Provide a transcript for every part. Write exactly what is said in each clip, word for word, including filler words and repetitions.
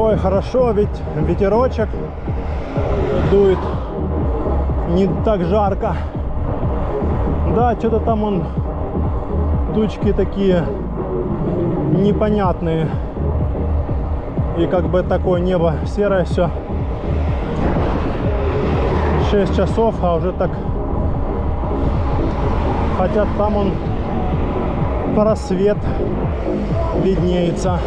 Ой, хорошо, ведь ветерочек дует, не так жарко. Да, что-то там он, тучки такие непонятные. И как бы такое небо серое все. Шесть часов, а уже так. Хотя там он просвет виднеется.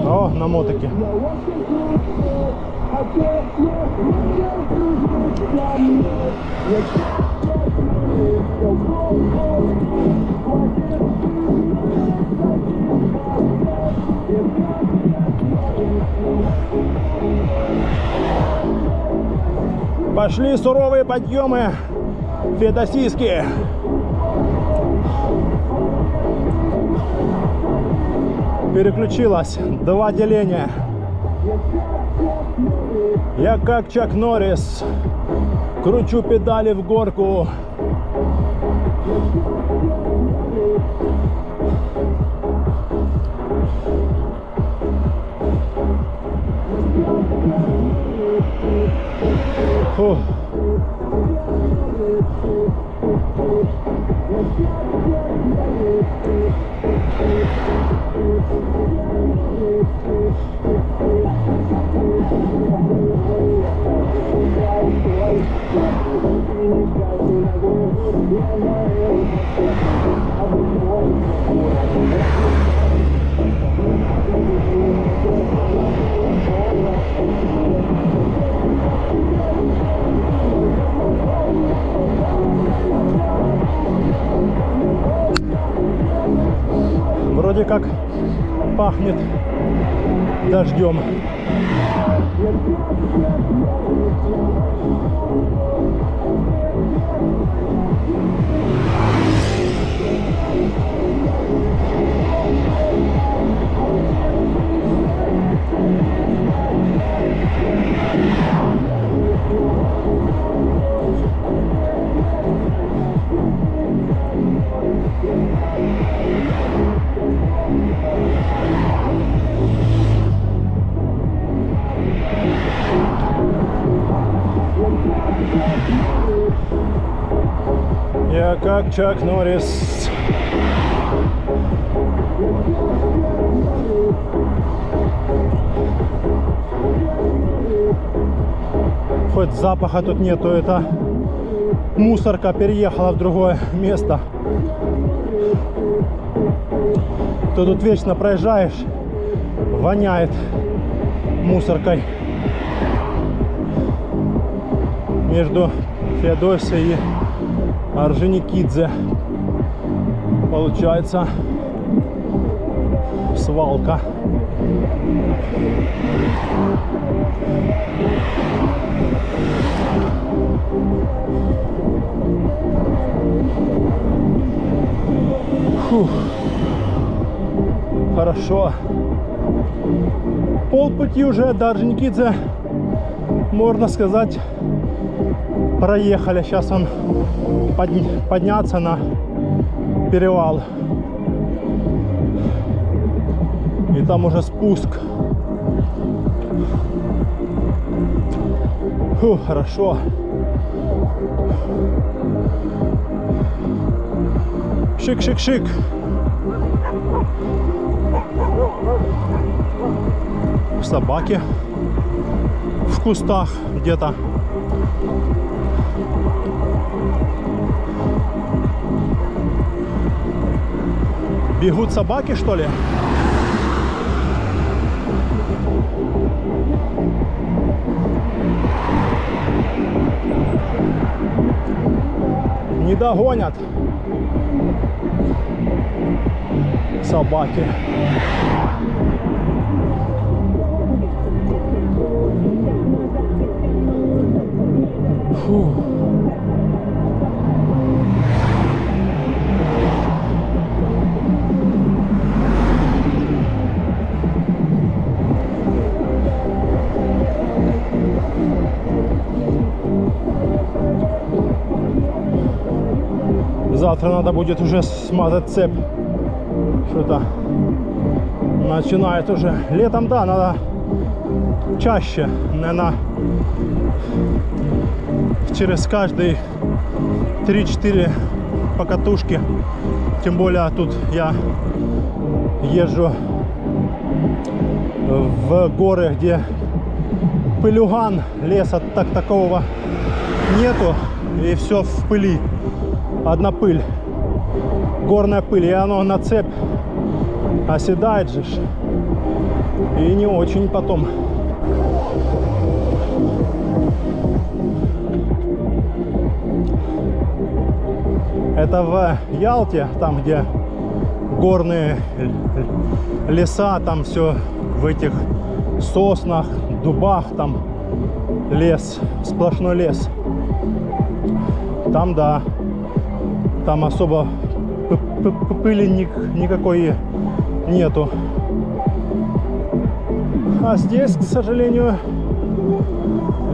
О, на мотике. Пошли суровые подъемы. Федосийске. Переключилась. Два деления. Я как Чак Норрис. Кручу педали в горку. Фу. Вроде как пахнет дождем. Я как Чак Норрис. Хоть запаха тут нету, это мусорка переехала в другое место. То тут вечно проезжаешь, воняет мусоркой. Между Феодосией и Орджоникидзе получается свалка. Фух. Хорошо. Полпути уже до Орджоникидзе, можно сказать, проехали. Сейчас он подня- подняться на перевал. И там уже спуск. Фу, хорошо. Шик, шик, шик. Собаки в кустах где-то. Бегут собаки, что ли? Не догонят. Собаки. Фу. Завтра надо будет уже смазать цепь. Что-то начинает уже. Летом, да, надо чаще, наверное, через каждые три-четыре покатушки. Тем более тут я езжу в горы, где пылюган, леса так такового нету, и все в пыли. Одна пыль, горная пыль, и оно на цепь оседает же ж. И не очень потом. Это в Ялте, там, где горные леса, там все в этих соснах, дубах, там лес, сплошной лес. Там, да, там особо п- п- п- пыли ник- никакой нету. А здесь, к сожалению,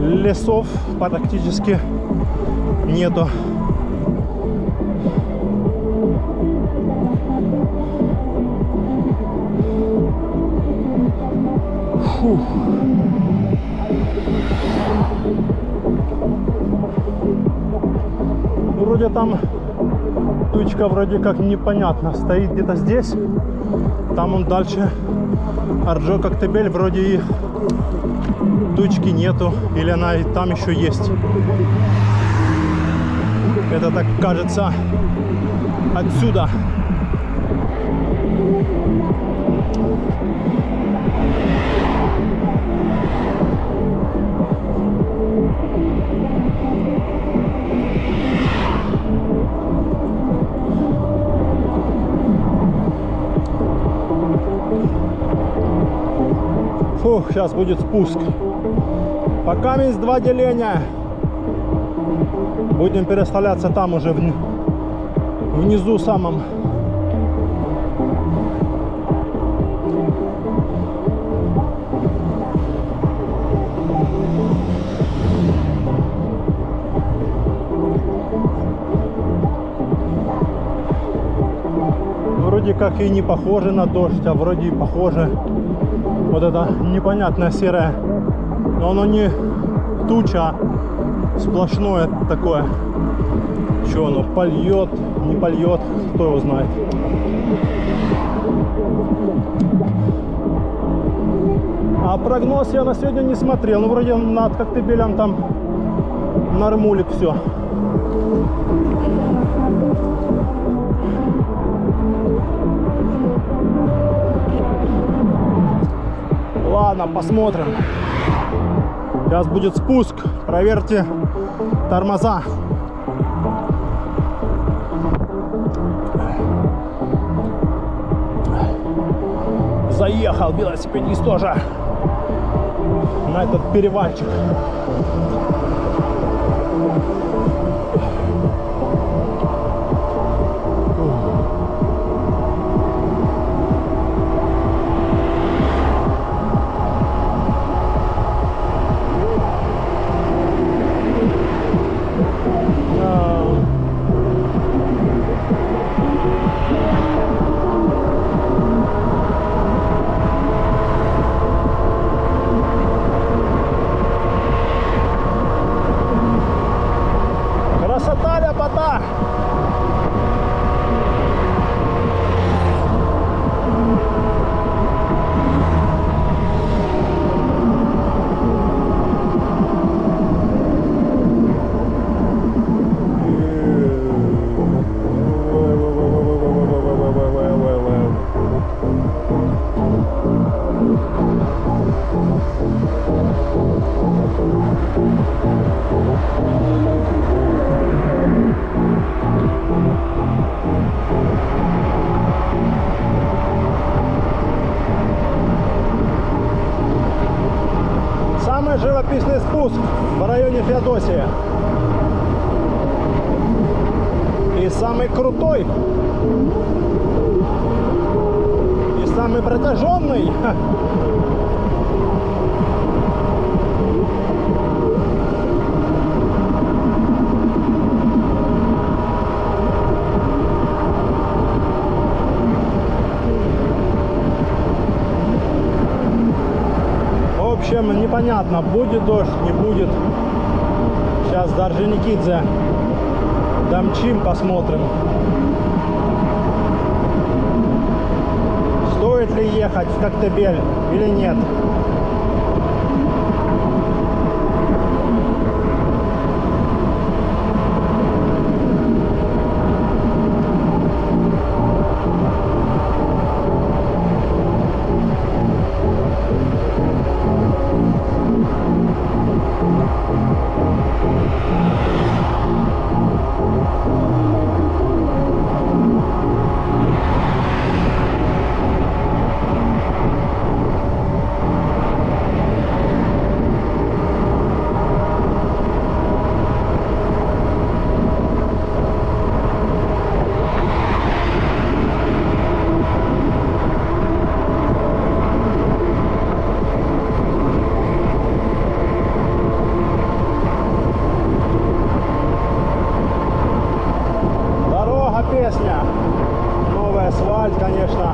лесов практически нету. Фух. Вроде там тучка вроде как непонятно. Стоит где-то здесь. Там он дальше. Арджо Коктебель, вроде и тучки нету. Или она и там еще есть. Это так кажется отсюда. Фух, сейчас будет спуск. Пока есть два деления. Будем переставляться там уже вни- внизу самом. Вроде как и не похоже на дождь, а вроде и похоже. Вот это непонятное серое. Но оно не туча, а сплошное такое. Что оно польет, не польет, кто его знает. А прогноз я на сегодня не смотрел. Ну, вроде над Коктебелем там нормулит все. Ладно, посмотрим. Сейчас будет спуск. Проверьте тормоза. Заехал велосипедист тоже на этот перевальчик. Красота, ляпота! Самый живописный спуск в районе Феодосия. И самый крутой. И самый протяженный. Понятно, будет дождь, не будет. Сейчас до Орджоникидзе домчим, посмотрим, стоит ли ехать в Коктебель или нет. Дорога песня. Новый асфальт, конечно.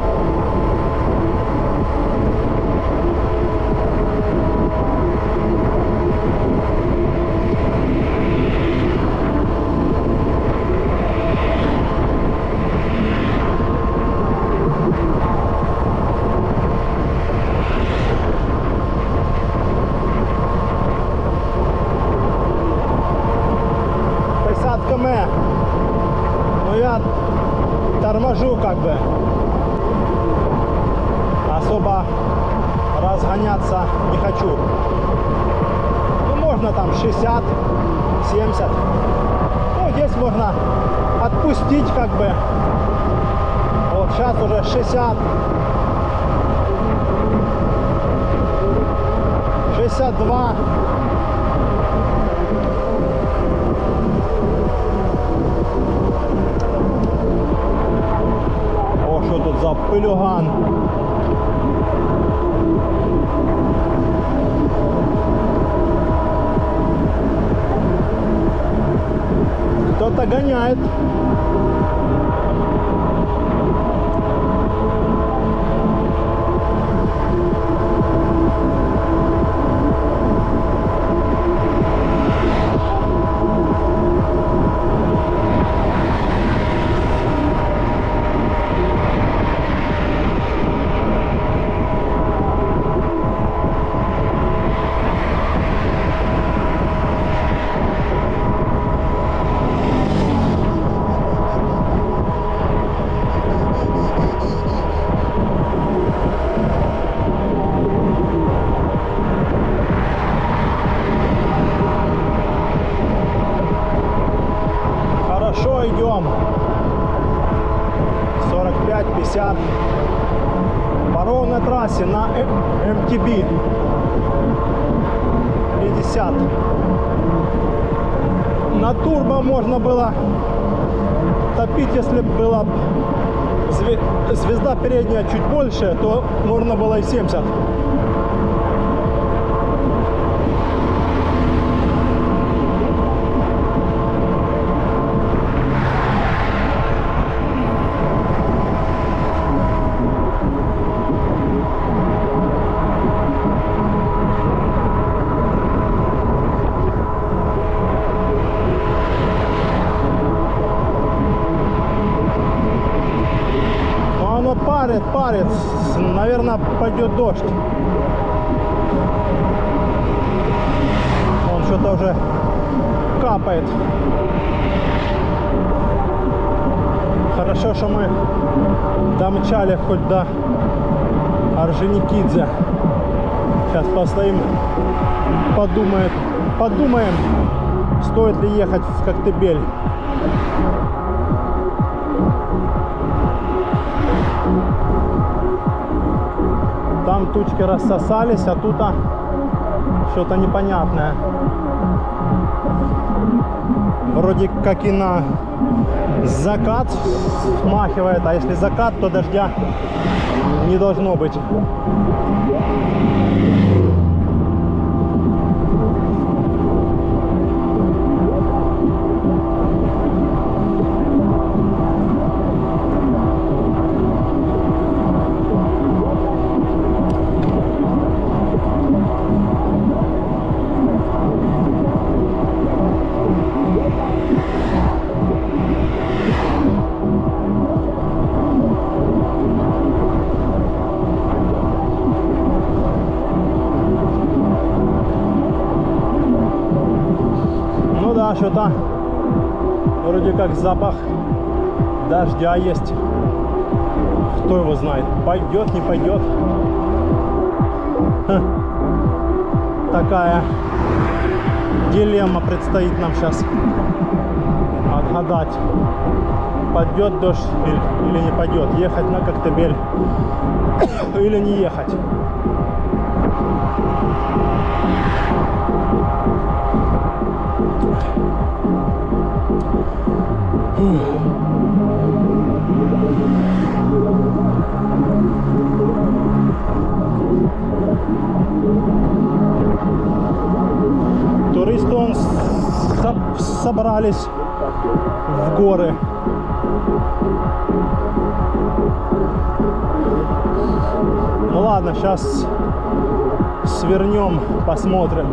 Пятьдесят км. Но я торможу как бы. Особо разгоняться не хочу. Ну, можно там шестьдесят, семьдесят. Ну, здесь можно отпустить как бы. Вот сейчас уже шестьдесят, шестьдесят два. О, что тут за пылюган? Кто-то гоняет. Хорошо идём. Сорок пять, пятьдесят. По ровной трассе на М Т Б пятьдесят. На турбо можно было топить, если бы была б зве- звезда передняя чуть больше, то можно было и семьдесят. Но оно парит, парит. Наверное, пойдет дождь. Он что-то уже капает. Хорошо, что мы домчали хоть до Орджоникидзе. Сейчас постоим, подумает, подумаем, стоит ли ехать в Коктебель. Там тучки рассосались, а тут, а, что-то непонятное. Вроде как и на закат смахивает, а если закат, то дождя не должно быть. Что-то вроде как запах дождя есть. Кто его знает, пойдет, не пойдет. Хм. Такая дилемма предстоит нам сейчас отгадать, пойдет дождь или, или не пойдет, ехать на Коктебель или не ехать. Туристы он со- собрались в горы. Ну ладно, сейчас свернем, посмотрим.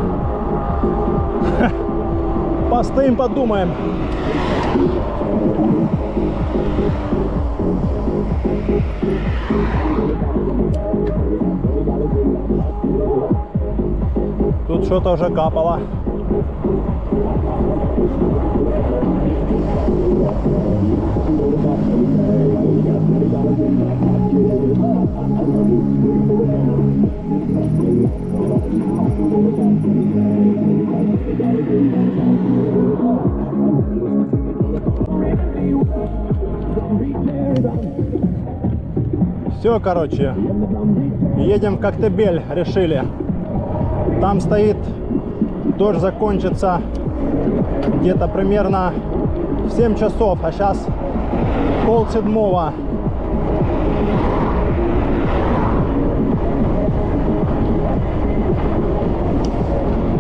Постоим, подумаем. Тут что-то уже капало. Все, короче, едем в Коктебель, решили. Там стоит, дождь закончится где-то примерно в семь часов, а сейчас пол седьмого.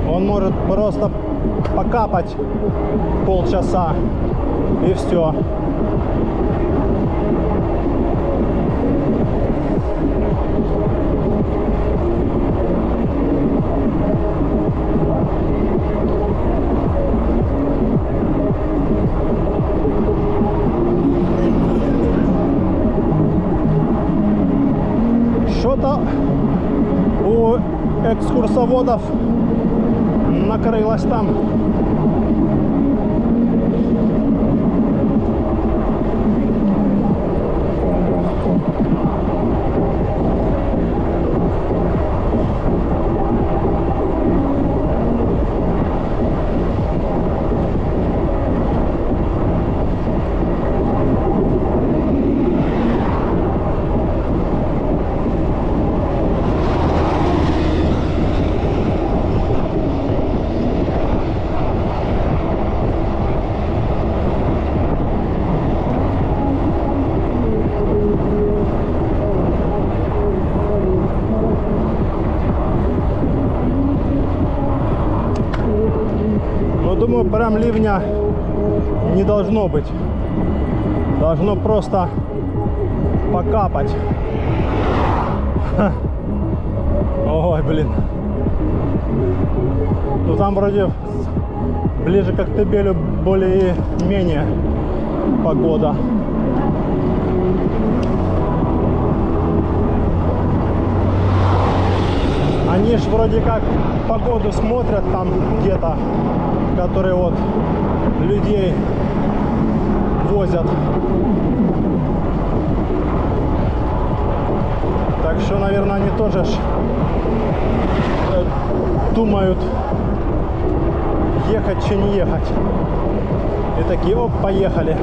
Он может просто покапать полчаса, и все. Что-то у экскурсоводов накрылось там. Ну, думаю, прям ливня не должно быть. Должно просто покапать. Ой, блин. Ну, там вроде ближе к Коктебелю более-менее погода. Они ж вроде как погоду смотрят там где-то, которые вот людей возят. Так что, наверное, они тоже ж, э, думают, ехать чи не ехать. И такие: «Оп, поехали».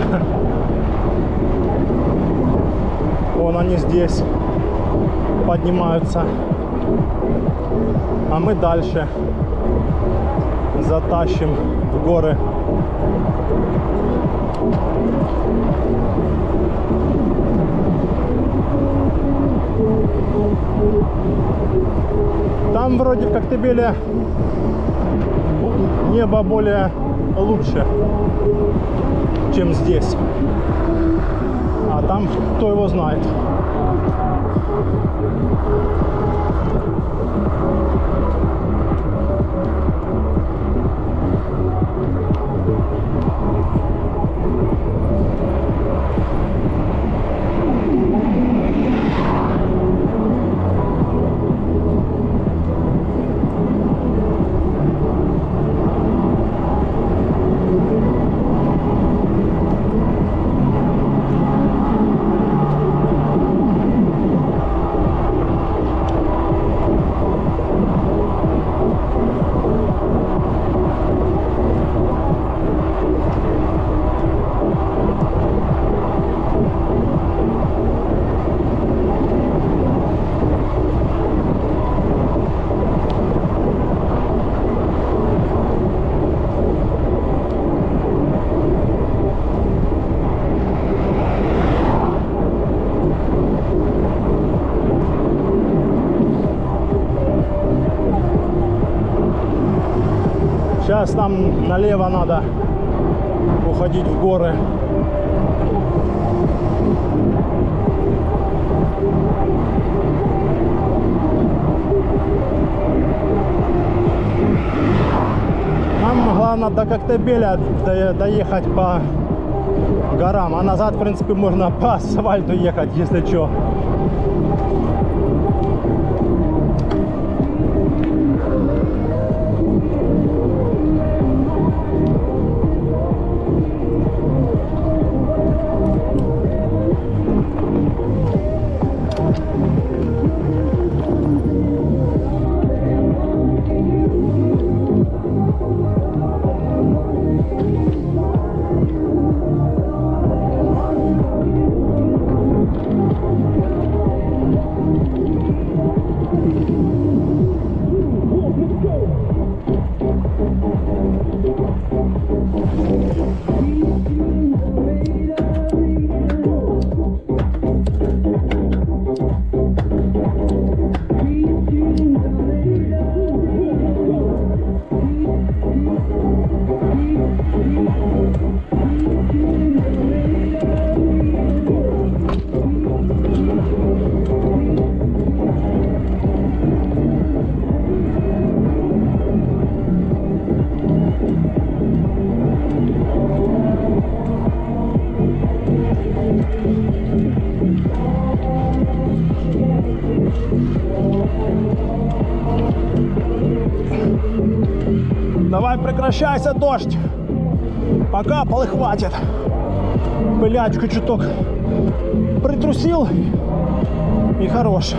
Вон они здесь поднимаются. А мы дальше затащим в горы. Там вроде в Коктебеле небо более лучше, чем здесь. А там кто его знает. Там налево надо уходить в горы. Нам главное до Коктебеля до-, доехать по горам. А назад, в принципе, можно по асфальту ехать, если чё. Давай, прекращайся, дождь! Покапал и хватит. Пылячку чуток притрусил и хорош.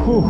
Фух.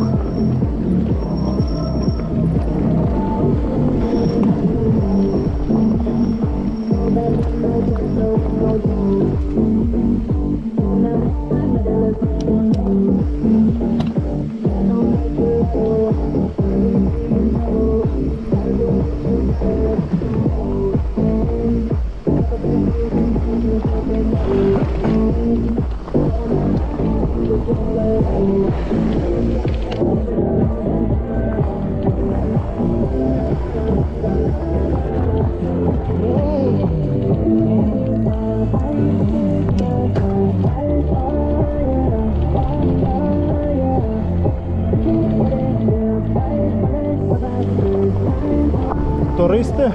Туристы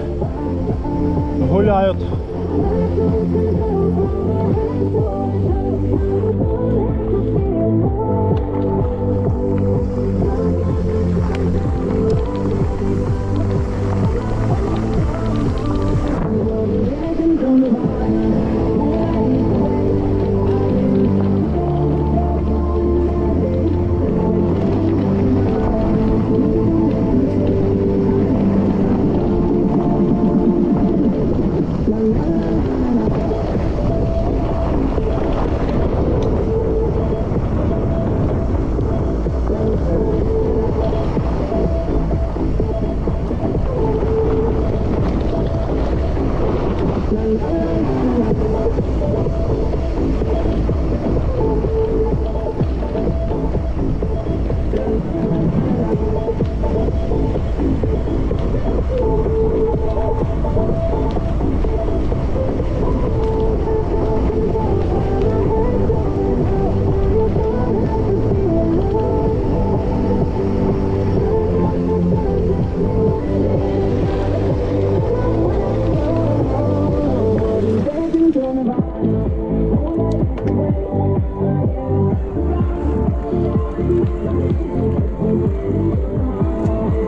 гуляют.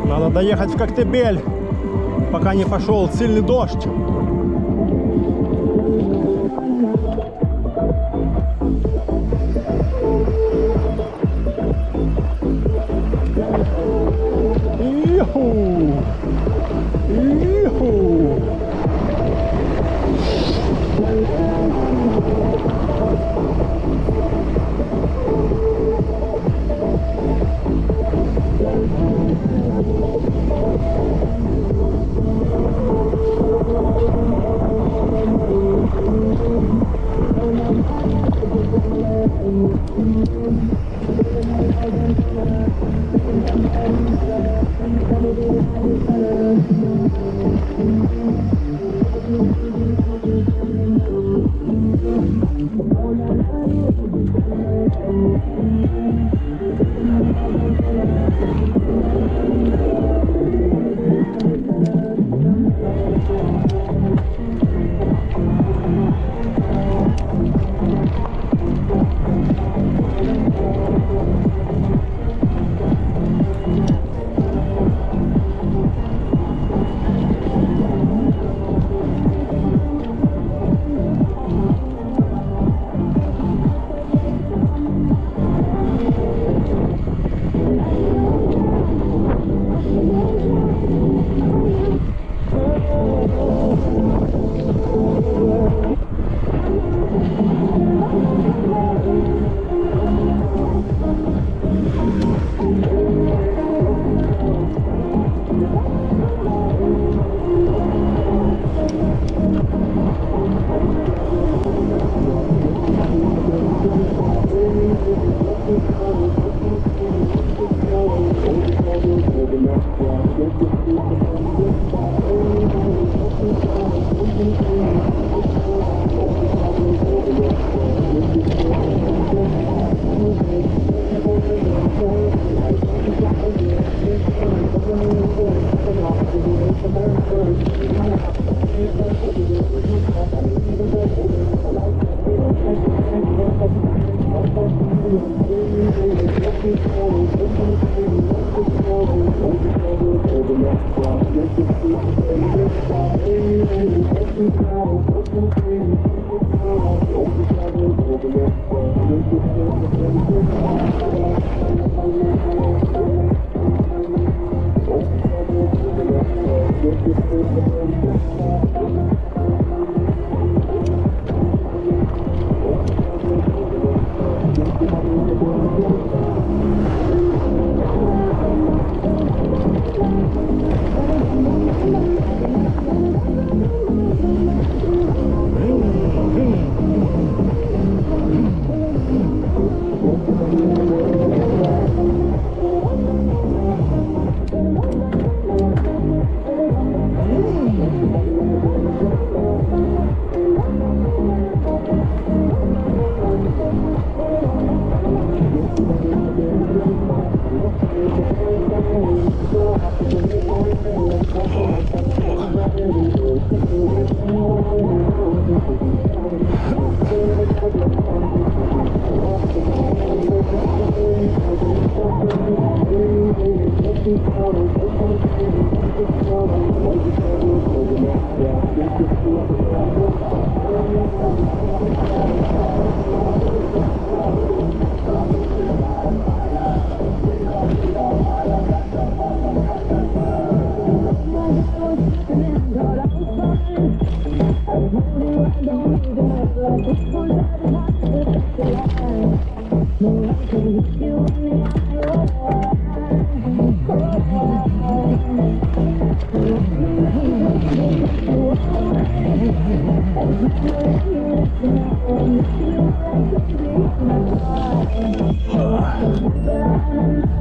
Надо доехать в Коктебель, пока не пошёл сильный дождь. Юху! Юху!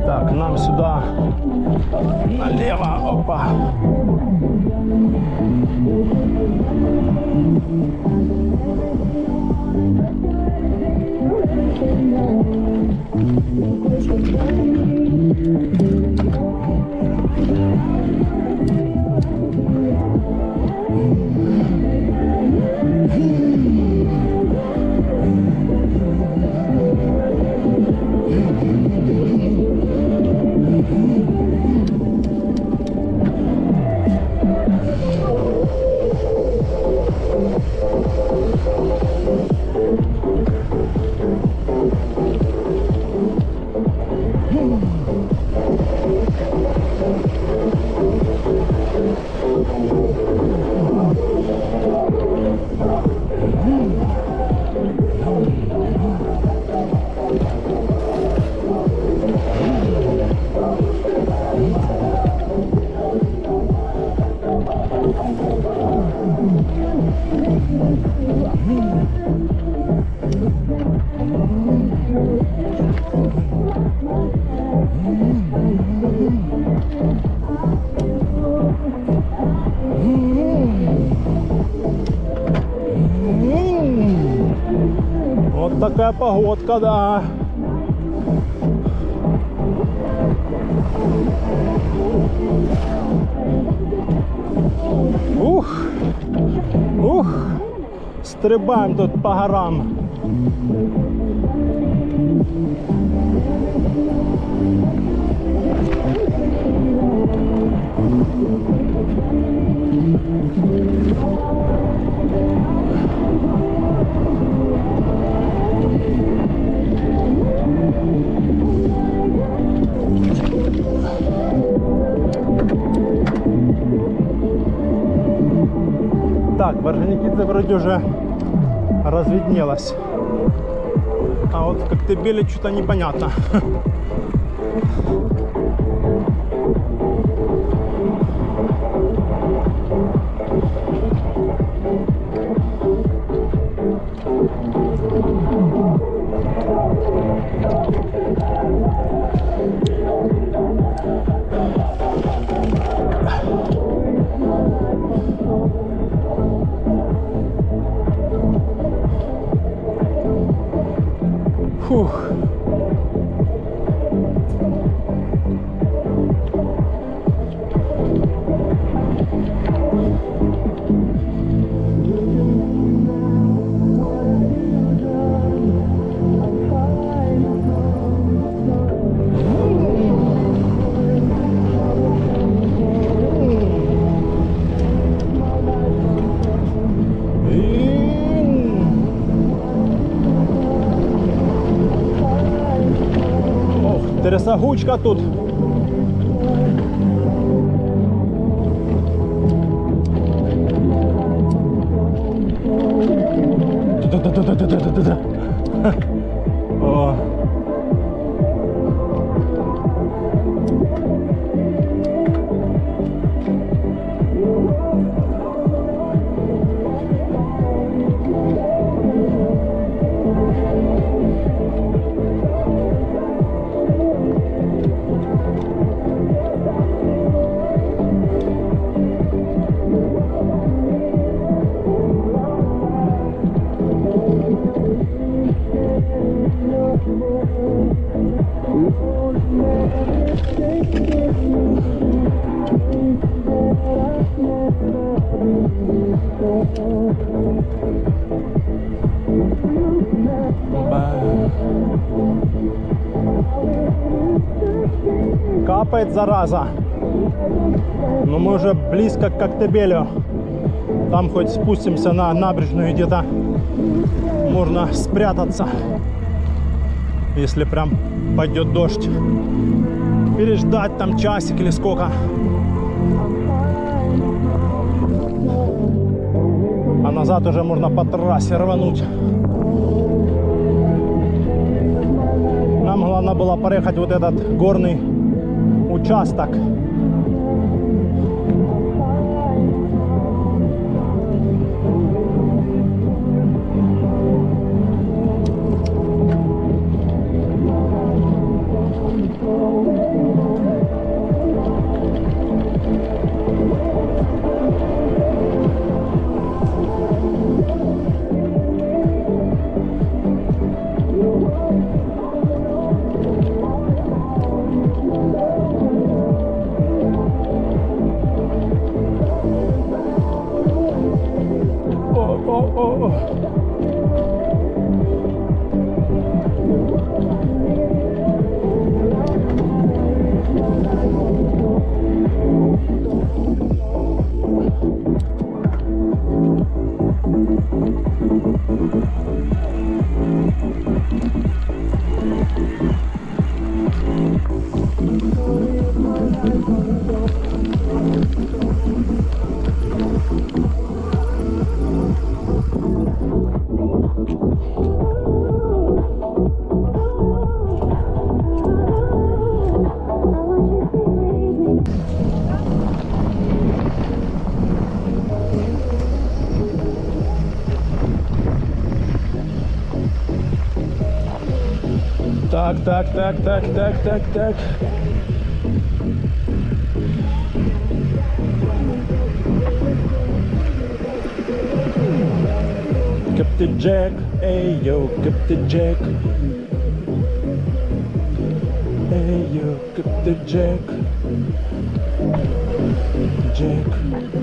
Так, нам сюда. Налево. Опа. Вот такая погодка, да. Ух! Ух! Стрибаем тут по горам. Так, в Орджоникидзе вроде уже разведнелось. А вот в Коктебеле что-то непонятно. Фух. Ох, трясогучка тут. Да-да-да-да-да-да-да-да. О. Капает, зараза. Но мы уже близко к Коктебелю. Там хоть спустимся на набережную, где-то можно спрятаться, если прям пойдет дождь. Переждать там часик или сколько. А назад уже можно по трассе рвануть. Нам главное было проехать вот этот горный участок. О, о, о, о. Так, так, так, так, так, так, так. Captain Jack, hey yo, Captain Jack. Hey yo, Captain Jack. Jack.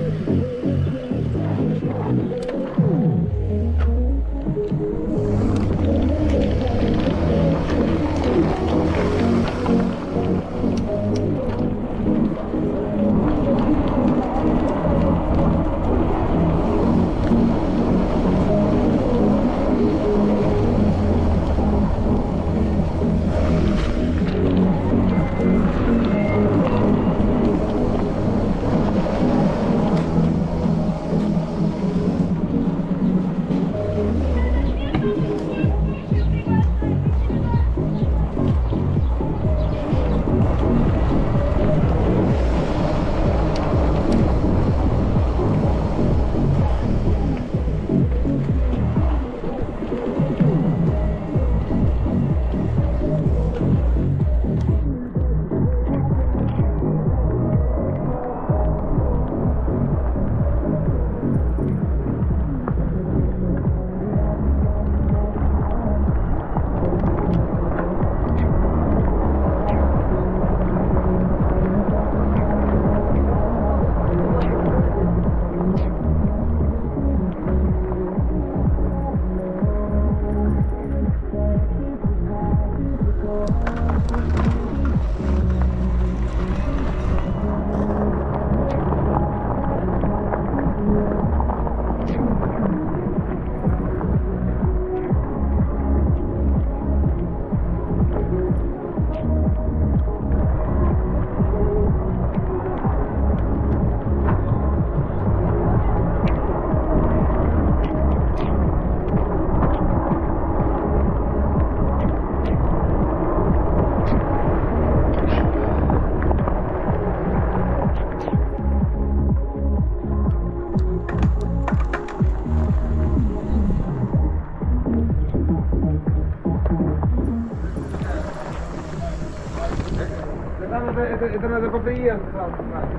Это надо, это, это надо по приезду сразу брать.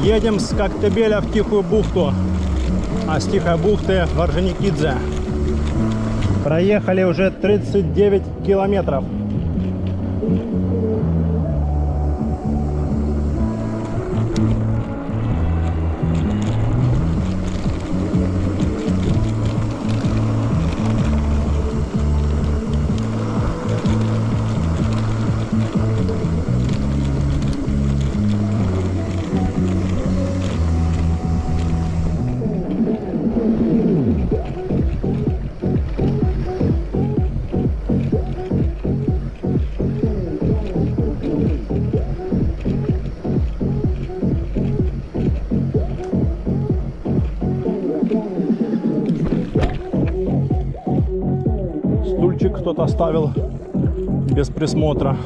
Едем с Коктебеля в Тихую бухту, а с Тихой бухты в Орджоникидзе. Проехали уже тридцать девять километров. Стульчик кто-то оставил без присмотра.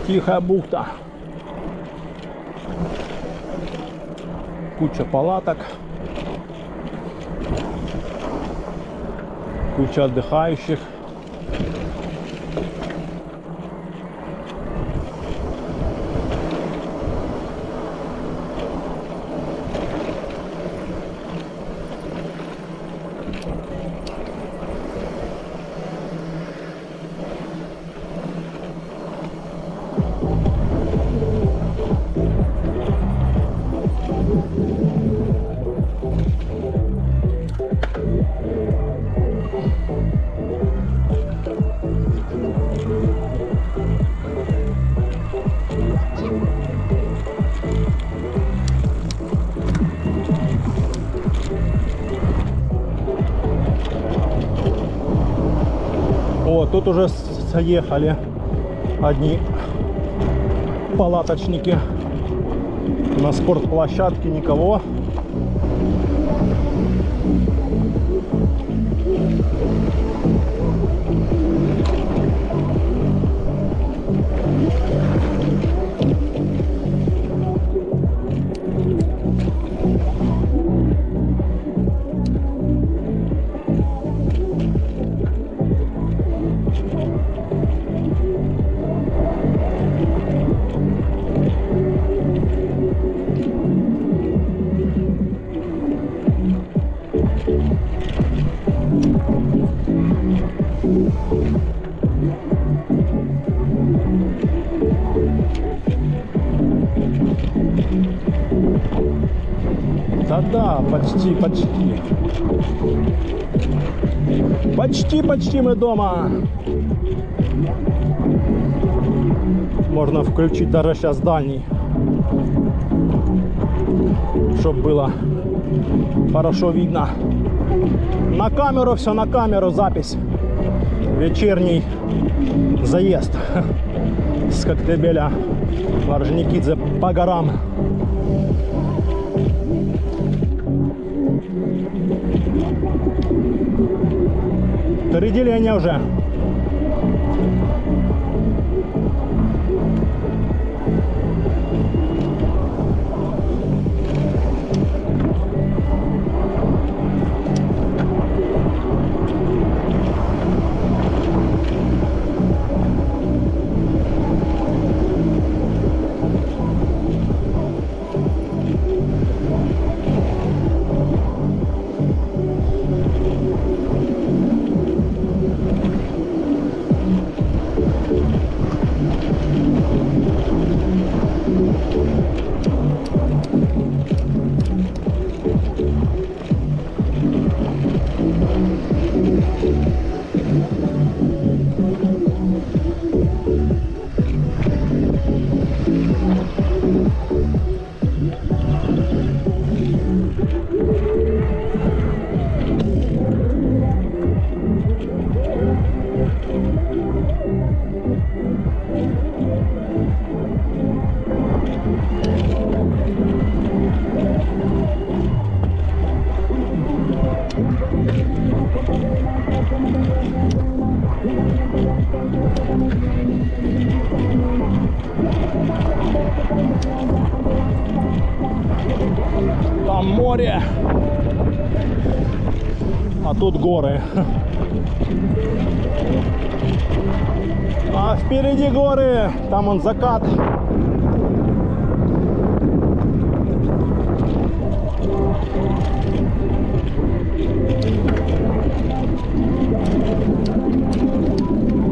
Тихая бухта. Куча палаток. Куча отдыхающих. О, тут уже с- заехали одни палаточники. На спортплощадке никого. Да-да, почти, почти. Почти, почти мы дома. Можно включить даже сейчас дальний, чтобы было хорошо видно. На камеру все, на камеру запись. Вечерний заезд с Коктебеля в Орджоникидзе по горам. Три деления уже. Там море, а тут горы. А впереди горы, там он закат.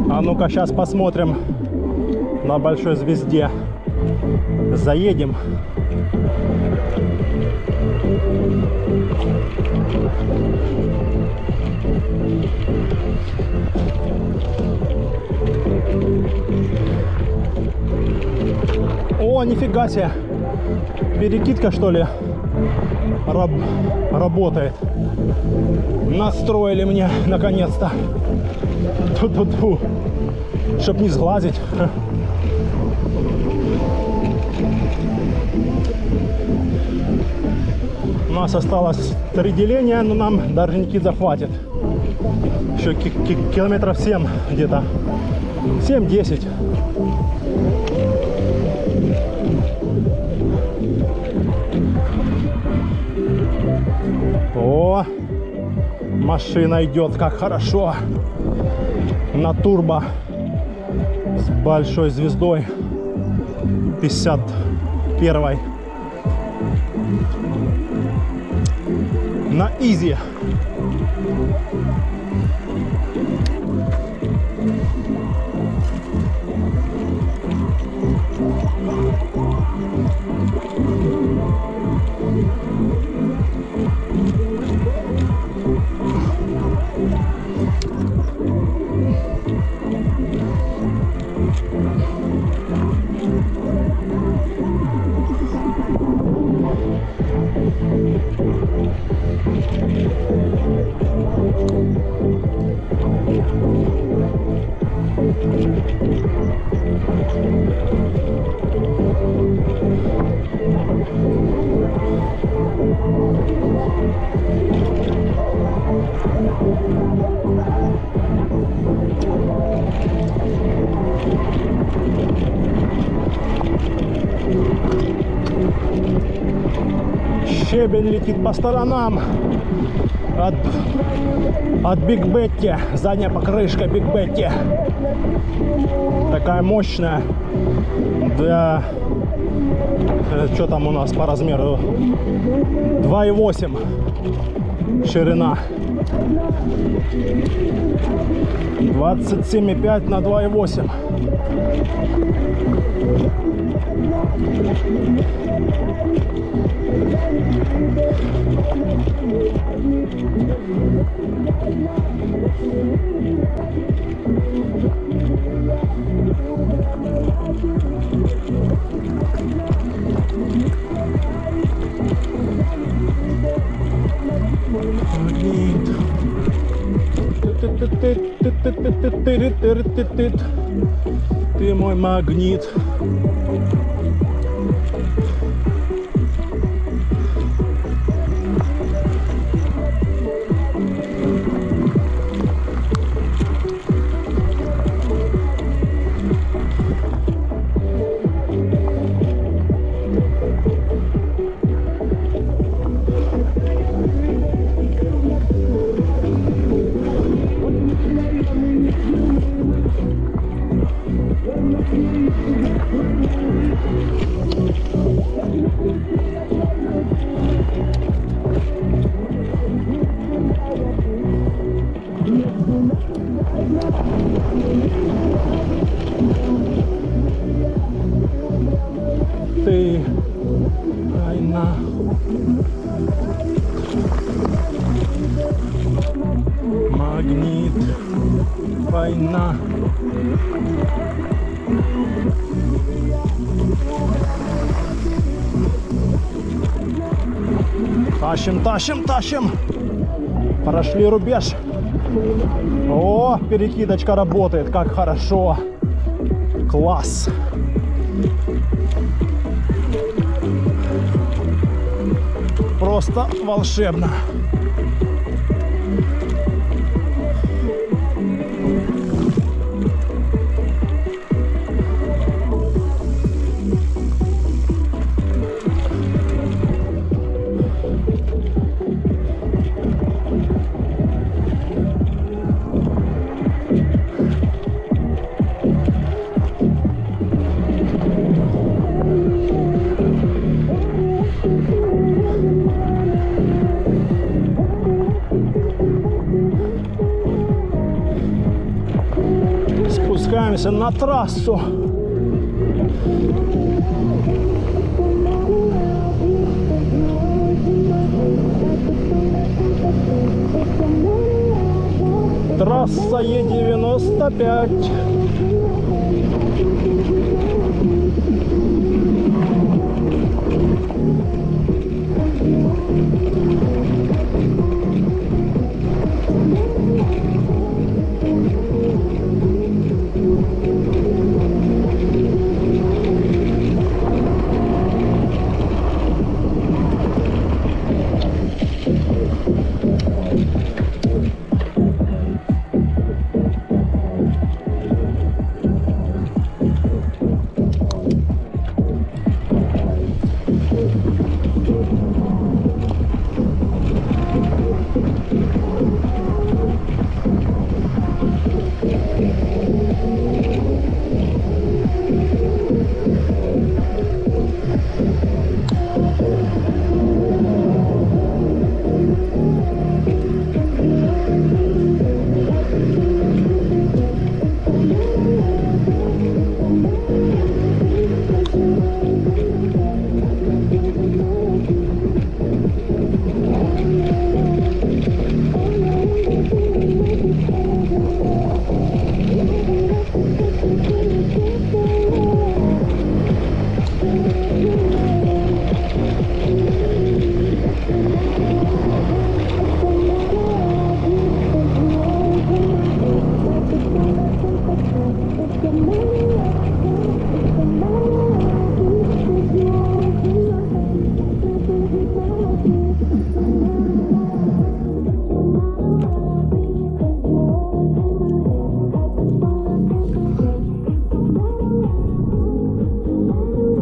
А ну-ка, сейчас посмотрим на большой звезде. Заедем. О, нифига себе! Перекидка, что ли? Раб-, работает. Настроили мне наконец-то. Ту-ту-ту. Чтоб не сглазить. У нас осталось три деления, но нам даже не захватит. Еще ки-, ки-, километров семь где-то. Семь-десять. О, машина идет, как хорошо. На турбо. С большой звездой. Пятьдесят первой. На изи. Щебень летит по сторонам. От, от Биг Бетти. Задняя покрышка Биг Бетти. Такая мощная. Для, э, что там у нас по размеру? Два и восемь ширина. Двадцать семь и пять на два и восемь. Ты мой магнит. Ты война. Магнит. Война. Тащим, тащим, тащим. Прошли рубеж. О, перекидочка работает, как хорошо. Класс. Просто волшебно. Спускаемся на трассу. Трасса Е девяносто пять.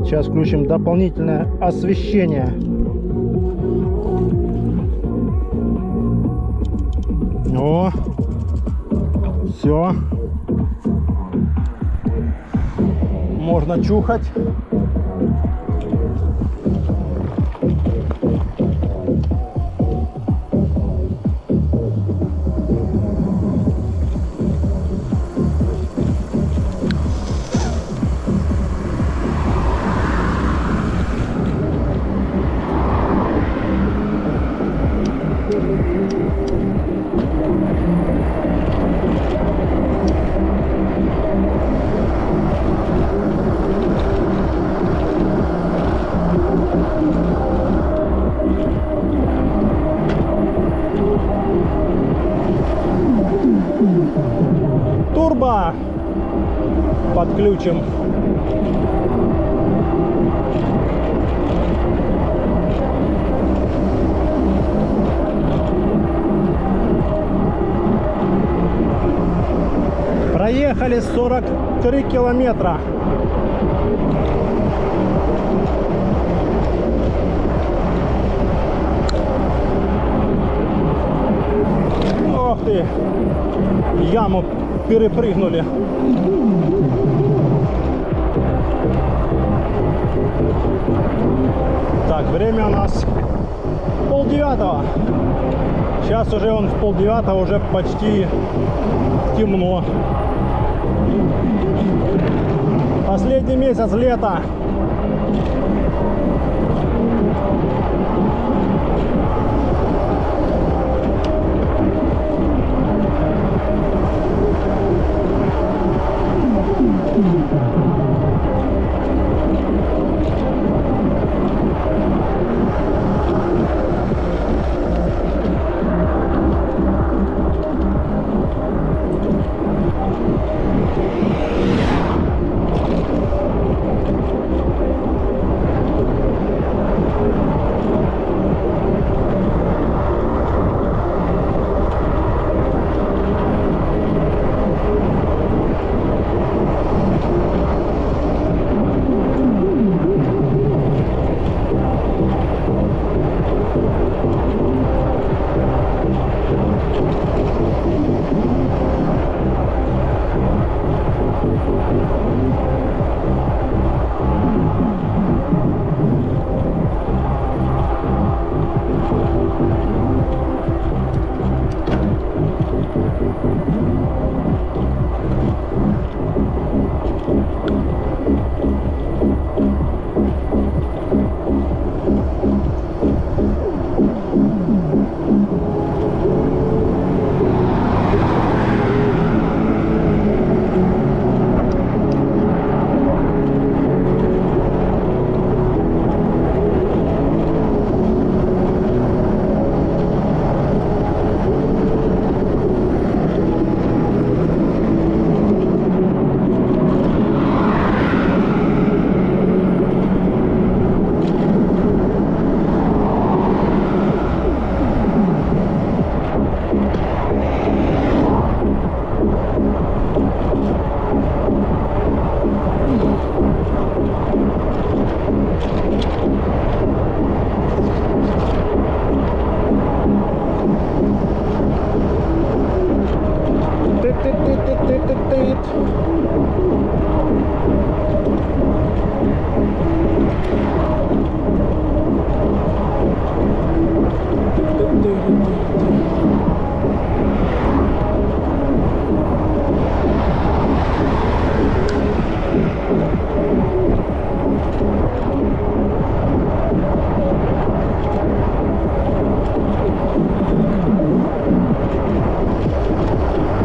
Сейчас включим дополнительное освещение. О, все. Можно чухать. А, подключим. Проехали сорок три километра. Ох ты, яму перепрыгнули. Так, время у нас полдевятого. Сейчас уже он в полдевятого, уже почти темно. Последний месяц лета.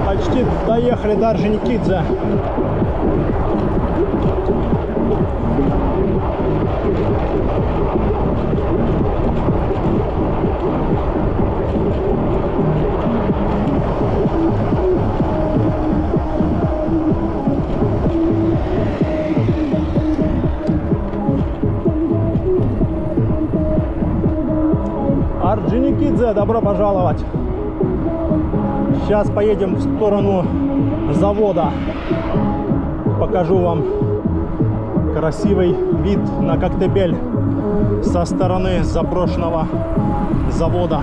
Почти доехали до Орджоникидзе. Орджоникидзе, добро пожаловать! Сейчас поедем в сторону завода. Покажу вам красивый вид на Коктебель со стороны заброшенного завода.